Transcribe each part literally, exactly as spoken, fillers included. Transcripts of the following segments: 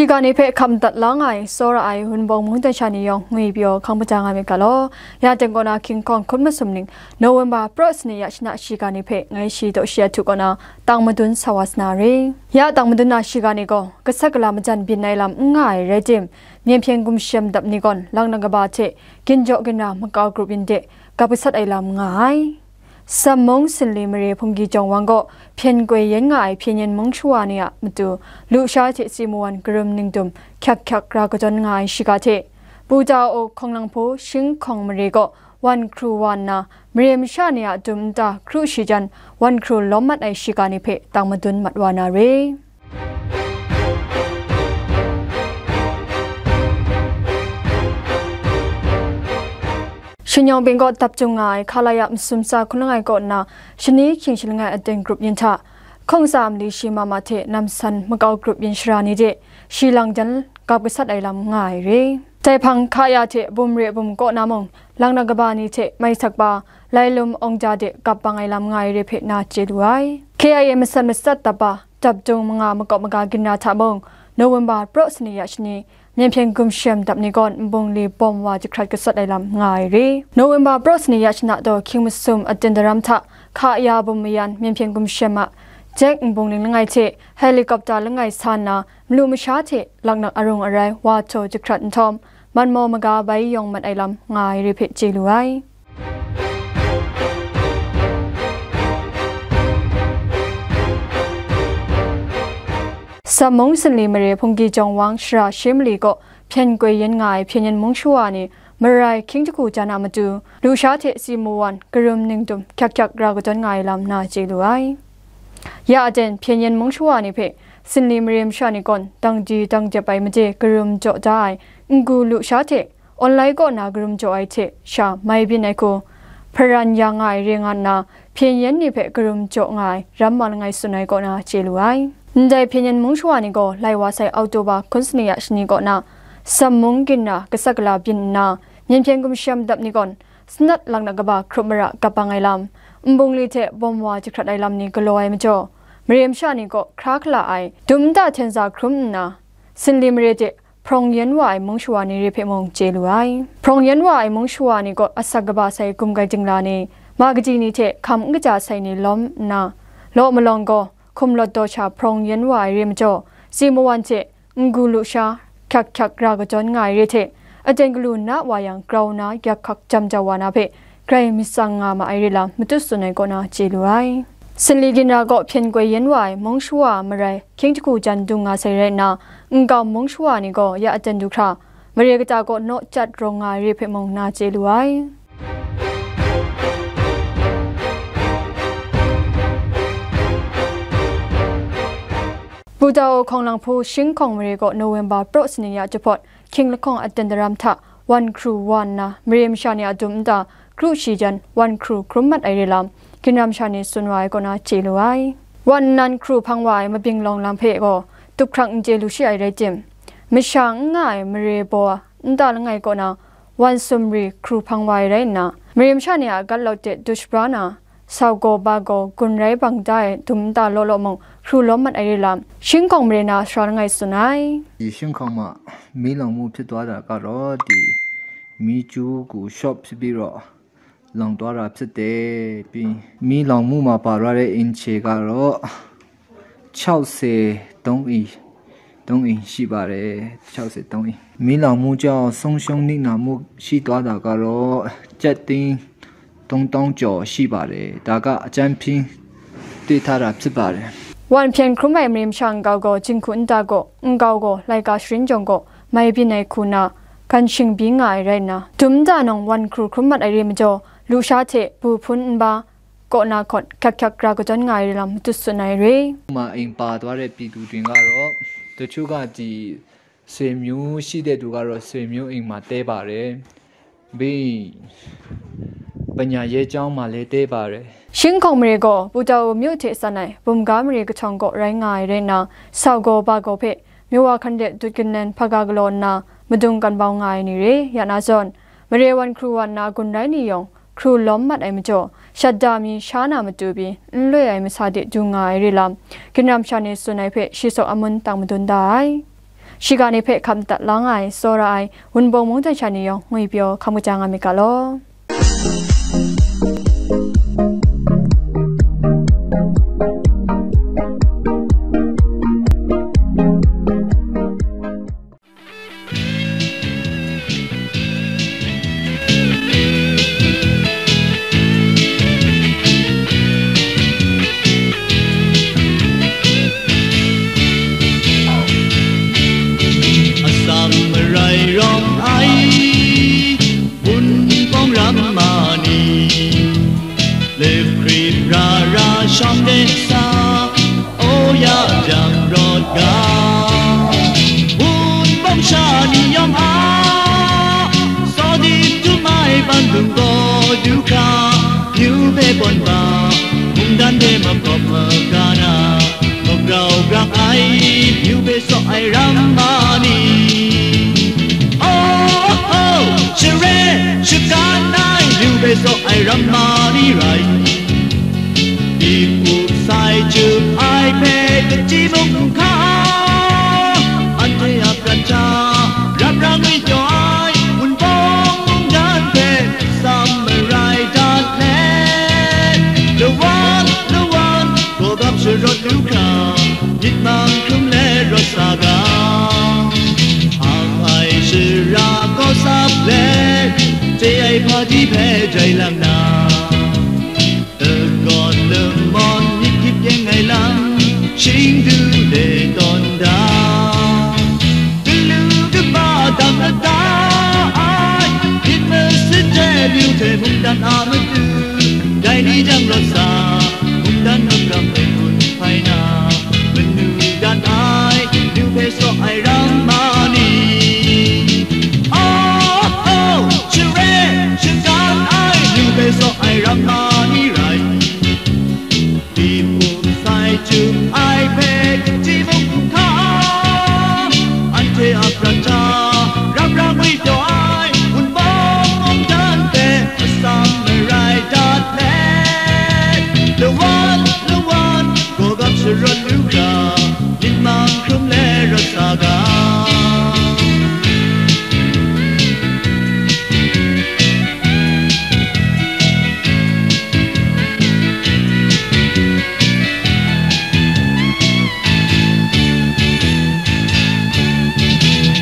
Shiga ni hpe hkam dat la nga ai, tsawra ai Wunpawng mungdan sha ni yawng ngwi pyaw hkang maja nga myit ga law. Ya teng kaw na King Kong hkun masum ning, November pra sini ya shana shiga ni hpe ngai shi daw shi ahtu kaw na tang madun sa wa sa na re. Ya tang madun na shiga ni gaw, gasat gala majan byin ai lam n nga ai rai tim, myen hpyen gumshem dap ni gawn, lang na kaba hte ginjaw ginra makau grup yin de, gap gasat ai lam nga ai. Sam mung Sinli mare hpunggi jawng wang gaw hpyen koi yen nga ai hpyen yen mung shawa ni a matu, lusha hte si mawan karum ningdum hkyak hkyak ra kadawn nga ai shiga hte, Pu Tau Hkawng Lang Hpu Shing Hkawng mare gaw wan hkru wa nna, mare masha ni a dum nta hkru shi jan, wan hkru lawm mat ai shiga ni hpe tang madun mat wa na re. Shin yawng bing kaw dap jung nga ai Khalaya masum tsa hkun langai kaw nna, shani hkying shi langai aten grup yin hta, hkawng tsa mali shi ma ma hte namsan makau grup yin shara ni de, shi lang jan gap gasat ai lam nga ai re. Dai hpang Khalaya hte bum re bum kaw na mung, lang na kaba ni hte mai sak ba, lai lum awng ja de gap bang ai lam nga ai re hpe na chye lu ai. K I A masat masat dap ba, dap jung manga makawp maga ginra hta mung, November pra sini ya shani, myen hpyen gumshem dap ni gawn nbungli bawm wa jahkrat gasat ai lam nga ai re. November pra sini ya shana taw hkying masum aten daram hta, Khalaya bum mayan myen hpyen gumshem a jet nbungli langai hte helicopter langai sa nna, malu masha hte laknak arung arai wa htaw jahkrat nhtawm, man maw maga bai yawng mat ai lam nga ai re hpe chye lu ai. Sam mung Sinli mare hpunggi jawng wang shara shi mali kaw hpyen koi yen nga ai hpyen yen mung shawa ni, marai hkying jahku jan a matu, lusha hte si mawan karum ningdum hkyak hkyak ra kadawn nga ai lam na chye lu ai. Ya aten hpyen yen mung shawa ni hpe Sinli mare masha ni gawn dang di dang dep ai made karum jaw da ai n-gu lusha hte, online kaw na karum jaw ai hte sha mai byin ai hku, hparan ya nga ai re nga nna, hpyen yen ni hpe karum jaw nga ai ram ma langai tsun ai kaw na chye lu ai. Ndai hpyen yen mung shawa ni gaw lai wa sai Oktoba hkun sini ya shani kaw na, Sam mung ginra gasat gala byin nna, myen hpyen gumshem dap ni gawn, sanat laknak kaba hkrup mara gap bang ai lam, nbungli hte bawm wa jahkrat ai lam ni galaw ai majaw, mare masha ni kaw hkra hkala ai dum nta hten za hkrum nna, Sinli mare de hprawng yen wa ai mung shawa ni re hpe mung chye lu ai. Hprawng yen wa ai mung shawa ni kaw asak kaba sai gumgai dingla ni, ma kaji ni hte hkam n kaja sai ni lawm nna, law malawng gaw hkum lawt daw sha hprawng yen wa ai re majaw, si mawan hte n-gu lusha hkyak hkyak ra kadawn nga ai re hte, aten galu na wa yang grau na yak hkak jam jau wa na hpe grai myit tsang nga ma ai re lam matut tsun ai kaw na chye lu ai. Sinli ginra gaw hpyen koi yen wa ai mung shawa marai hkying jahku jan dung nga sai rai nna, nkau mung shawa ni gaw ya aten du hkra, mare kata kaw naw chyat rawng nga ai re hpe mung na chye lu ai. Pu Tau Hkawng Lang Hpu Shing Hkawng mare kaw November pra sini ya jahpawt, hkying lahkawng aten daram hta wan hkru wa nna, mare masha ni a dum nta hkru shi jan wan hkru hkrum mat ai re lam, ginra masha ni tsun wa ai kaw na chye lu ai. Wan nnan hkru hpang wa ai mabing lawng lam hpe gaw tup hkrang n chye lu shi ai rai tim, masha n nga ai mare baw a nta langai kaw na wan sumri hkru hpang wa ai rai nna, mare masha ni a gat lawt de dush bra na, sau gaw ba gaw gun rai bang da ai dum nta law law mung, hkru lawm mat ai re lam, Shing Hkawng mare na sara langai tsun ai. ဒီရှင်းခေါင်မှာ မီးလောင်မှုဖြစ်သွားတာကတော့ ဒီမီးကျူးကို short ဖြစ်ပြီးတော့ လောင်သွားတာဖြစ်တယ်။ ပြီးမီးလောင်မှုမှာပါသွားတဲ့ အိမ်ခြေကတော့ 63အိမ် 3အိမ်ရှိပါတယ်။ 63အိမ်။ မီးလောင်မှုကြောင့် ဆုံးရှုံးနစ်နာမှုရှိသွားတာကတော့ ကျပ်သိန်း သုံးသောင်းကျော်ရှိပါတယ်။ ဒါကအကြမ်းဖျင်းတွေ့ထားတာဖြစ်ပါတယ်။ Wan hpyen hkrum ai mare masha nkau gaw, jinghku nta gaw, nkau gaw, laika sharin jawng gaw, mai byin ai hku na, gan shing byi nga ai rai nna, dum nta nawng wan hkru hkrum mat ai re majaw, lusha hte bu hpun nba kaw na hkawt hkyak hkyak ra kadawn nga ai re lam matut tsun ai re. မှာအိမ်ပါသွားတဲ့ပြည်သူတွေကတော့ တချို့ကဒီဆွေမျိုးရှိတဲ့သူကတော့ ဆွေမျိုးအိမ်မှာတဲပါတယ်။ ပြီးပညာရေးကျောင်းမှာလည်းတဲပါတယ်။ Shing Hkawng mare gaw Pu Tau Hkawng myu hte san ai bumga mare kahtawng kaw rai nga ai rai nna, sau gaw ba gaw hpe, myu wa hkan de dut kanen hpaga galaw nna, madung kan bau nga ai ni re, ya na zawn, mare wan hkru wa nna gun rai ni yawng, hkru lawm mat ai majaw, shat da mi sha na matu pyi n loi ai masa de du nga ai re lam, ginra masha ni tsun ai hpe shi saw amun tang madun da ai. Shiga ni hpe hkap madat la nga ai, tsawra ai, Wunpawng mungdan sha ni yawng ngwipyaw hkam kaja nga myit ga law. Atsam marai rawng ai, Wunpawng ramma ni, lip krip ra ra shawng de sa, o ya jang rawt ga. Wunpawng sha ni yawng a, sawdip tum ai ban dung gaw du hkra, myu hpe pawn ba, mungdan hpe makawp maga na, hkawk grau grang ai, myu hpe saw ai ramma ni. Oh, oh, share, shagan ai, myu hpe saw ai ramma ni rai. Dip up sai chup ai hpe kachyi mung hkra, anhte a prat hta rap ra ngwipyaw ai, Wunpawng mungdan hpe atsam marai dat let, lawan lawan gawgap sharawt lu hkra, myit mang hkrum let rawt sa ga. Ang ai shara kawsap let, chye ai hpaji hpe jai lang na, dagawt lamawn myit hkyip kyeng ai lam, shing du de tawn da. Galu kaba dang lata ai, myit masit hte myu hte mungdan a matu, dai ni jang rawt sa, mungdan hkam hpe gun hpai na, manu dat ai, myu hpe saw ai ramma ni. Oh, oh, share, shagan ai, myu hpe saw ai ramma ni rai. Dip up sai chup ai hpe kachyi mung hkra, anhte a prat hta rap ra ngwipyaw ai, Wunpawng mungdan hpe atsam marai dat let, lawan lawan gawgap sharawt lu hkra, myit mang hkrum let rawt sa ga.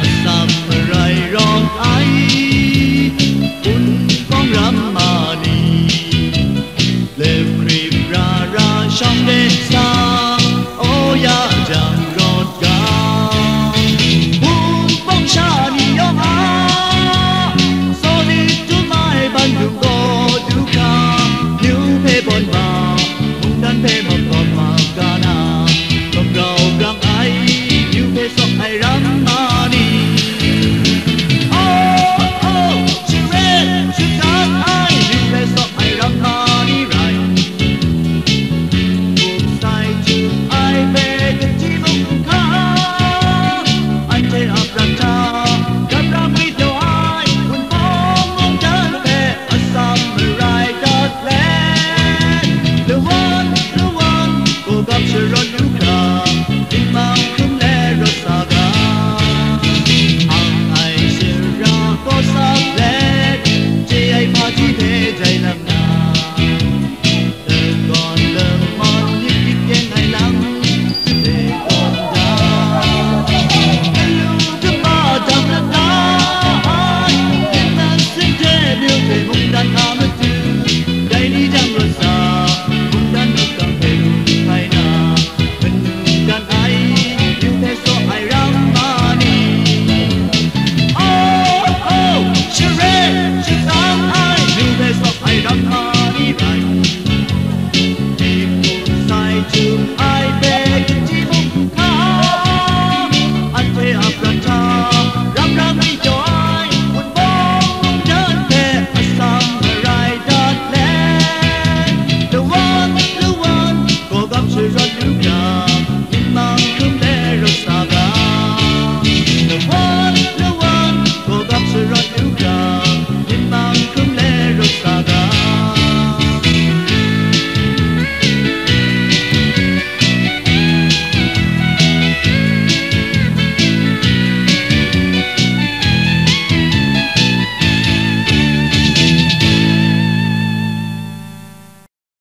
Atsam marai rawng ai, Wunpawng ramma ni, lip krip ra ra shawng de sa, o ya jang rawt ga. Wunpawng sha ni yawng a, sawdip tum ai ban dung gaw du hkra, myu hpe pawn ba, mungdan hpe makawp ma